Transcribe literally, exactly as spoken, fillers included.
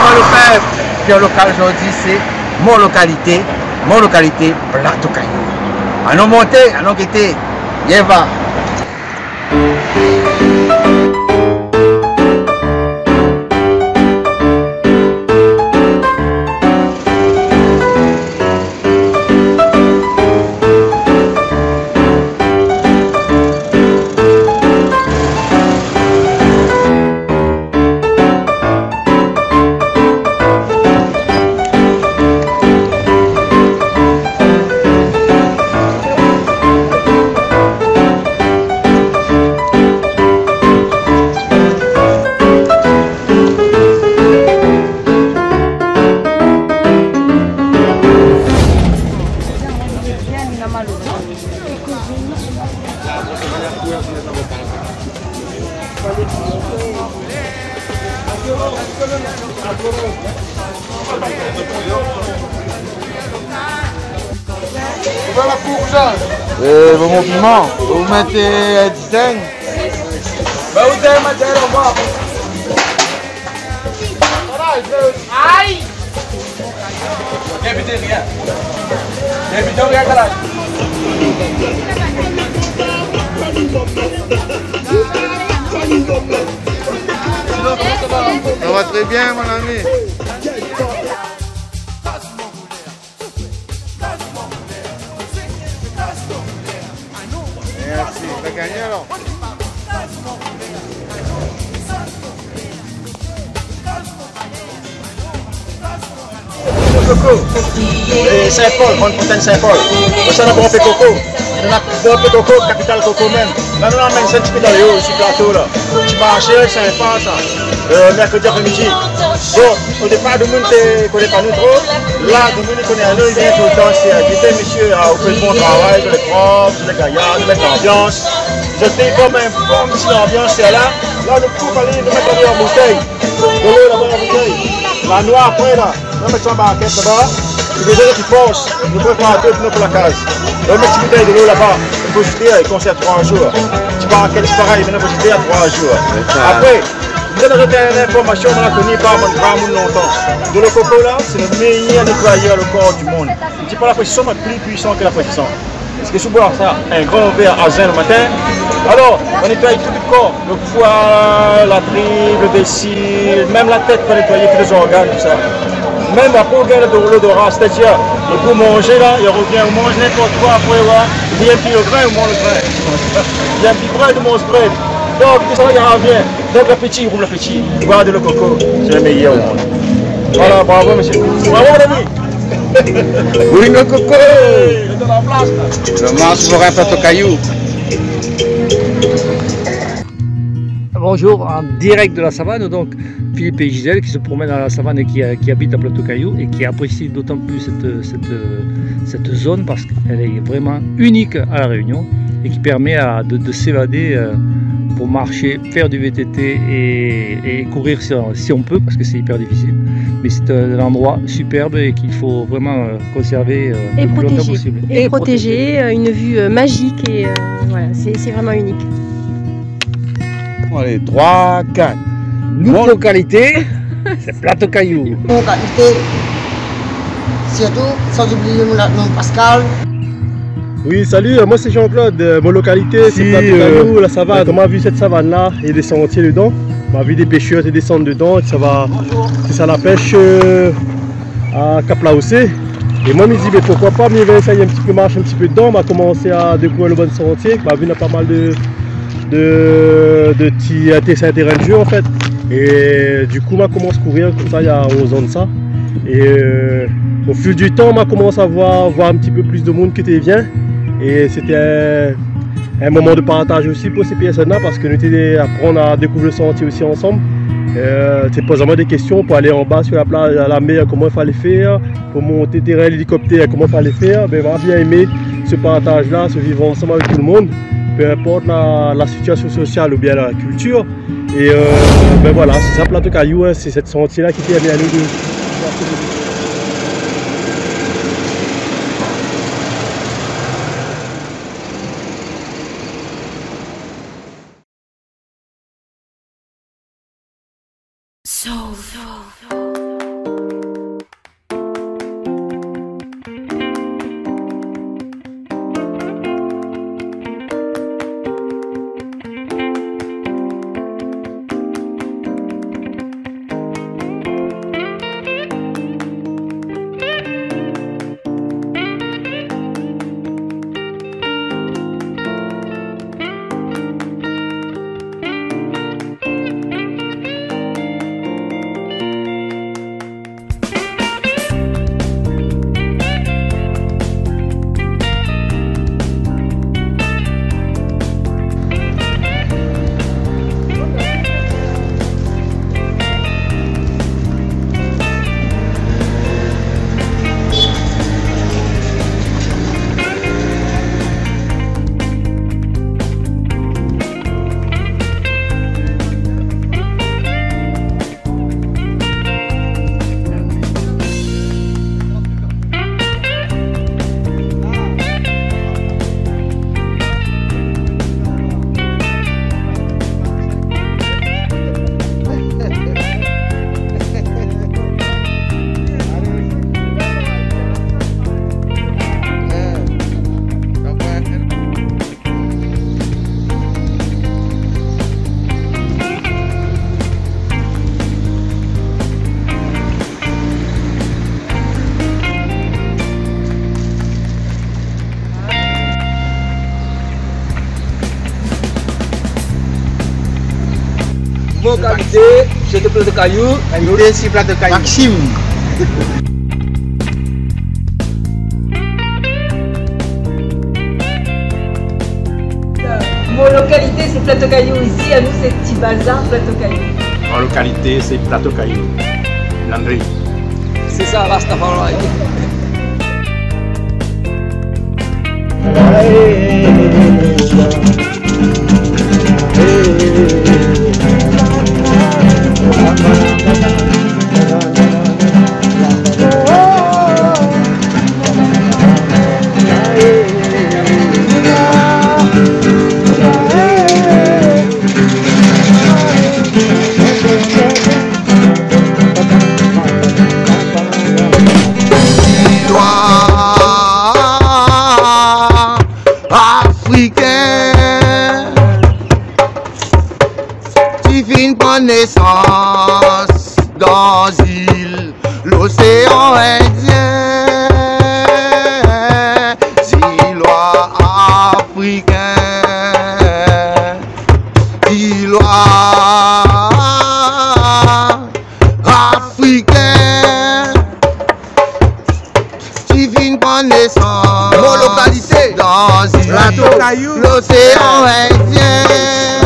Bonjour le pèp, Pierre Local, zordi sé mon lokalité, mon lokalité, Plato Kayou. Anon monté, anon gété, yé va. É, bon, bon piman, ou mèt, euh, dizèn. Ba, ou dé, ma dé, ou va. Ay! Débité rien. Débité rien, kalaj. Ça va très bien, mon ami. Merci. T'as gagné alors ? Coco. É Saint-Paul, Grande Fontaine Saint-Paul. Sa na bonpé koko. Na bonpé koko, kapital koko mèm. La nou la amenn sa in ti pé dan léo, si Plato la. Ti marshé, sinpa sa. Euh, mercredi après-midi. Bon, o dépar, domoun té koné pa nou tro. La, domoun i koné anou, i vien toultan, sé, euh, i di, mésyé, euh, ou fé bon travay, zot lé prop, zot lé gayar, zot mèt lanbians. Zot i fé konm in, konm si lanbians té la. La, nou koup ali, nou mèt ali an boutèy. Dolo laba an boutèy. La noir apré la. Nou mèt sa an barkèt laba. É déza, zot i fors. Nou prépar tout, nou, pou la kaz. Nou mèt ti boutèy dolo laba. Fo zouté, i konsèrv troi zour. Ti barkèt, sé parèy, mé nou fo zouté a troi zour. Sé sa. Apré, mi donn azot in informasyon, moin la koni par bann gramoun lontan. Dolo koko la, sé le méyèr nétoyèr le kor du monn. Mi di pa la présision, mé pli puisan ke la présision. Parske si ou boir sa, in gran vèr a zin le matin, alor, ou nétoy tout le kor, le foi, la trip, le vési, mèm la tèt, pou nétoy tout lé zorgane, tousa. Mèm apré, ou gingn lo, lodora, sétadir, le gou manzé la, i rovien, ou manz ninport koi, apré, oua, i vien pi le grin, ou manz le grin. I vien pi brèd, ou manz brèd. Donk, tousa, i rovien. Donk, lapéti, i rouv lapéti. Boir dolo koko, sé le méyèr o monn. Voilà, bravo, mésyé. Bravo, mon ami. Bolingo koko. Hey, lé dan la plas, la. Le Mars Morin Plato Kayou. Bonjour, en direct de la savane, donc Philippe et Gisèle qui se promènent à la savane et qui, euh, qui habitent à Plato Kayou et qui apprécient d'autant plus cette, cette, euh, cette zone parce qu'elle est vraiment unique à La Réunion et qui permet à, de, de s'évader, euh, pour marcher, faire du V T T et, et courir si, si on peut, parce que c'est hyper difficile. Mais c'est un endroit superbe et qu'il faut vraiment, euh, conserver, euh, le plus longtemps possible. Et protéger. Et protéger, euh, une vue, euh, magique et, euh, voilà, c'est, c'est vraiment unique. Alé, troi, kat. Nout lokalité, sé Plato Kayou. Mon lokalité, sirtou, san oublié mon nom Pascal. Oui, salut, euh, moi c'est Jean-Claude. Euh, mon lokalité, sé Plato Kayou, la savane. Kan ma vi sèt savane la é lé santié dedan, ma vi dé péshèr i désann dedan, é sa va, sé sa la pèsh, euh, a Cap Laoussé. É moin, mi di, mé poukoi pa, mi vien éséy in ti pé marsh in ti pé dedan. Ma komansé a dékouvèr le bann santié, ma vi na pa mal de, de, de ti, euh, té-, sé in térin de jeu, an fèt. É du kou, ma komans kourir konmsa, néna onz an de sa. É, euh, o fil du tan, ma komans a voir, voir in ti pé plis de moun ki té vien. É sété in, in moman de partaz osi pou sé pèrsone la, parske nou té aprann a dékouvèr le santié osi ansanm. Euh, té poz amoin dé késtion pou alé anba su la plaz, a la mèr, koman i falé fèr, pou mont térin, lélikoptèr, koman i falé fèr. Bin, ma bien émé se partaz la, se viv ansanm avèk tout le moun, pé inport la, la sitiasion sosial oubien la kiltir. É, euh, bin voilà, sé sa, Plato Kayou, in, sé sèt santié la ki pèrmé anou de Soulful. Kalité, sé de Plato Kayou. Kalité, sé Plato Kayou. Maxime. Mon lokalité, sé Plato Kayou. Isi, anou, sé Ti Bazar, Plato Kayou. Mon lokalité, sé Plato Kayou. Landry. Sé sa, Rastafari. Loi afrikin, ti fine pran nésans dan zil loséan Indien. Ziloi afrikin, ziloi afrikin, ti fine pran nésans. Mon lokalité, dan zil Plato Kayou, loséan Indien.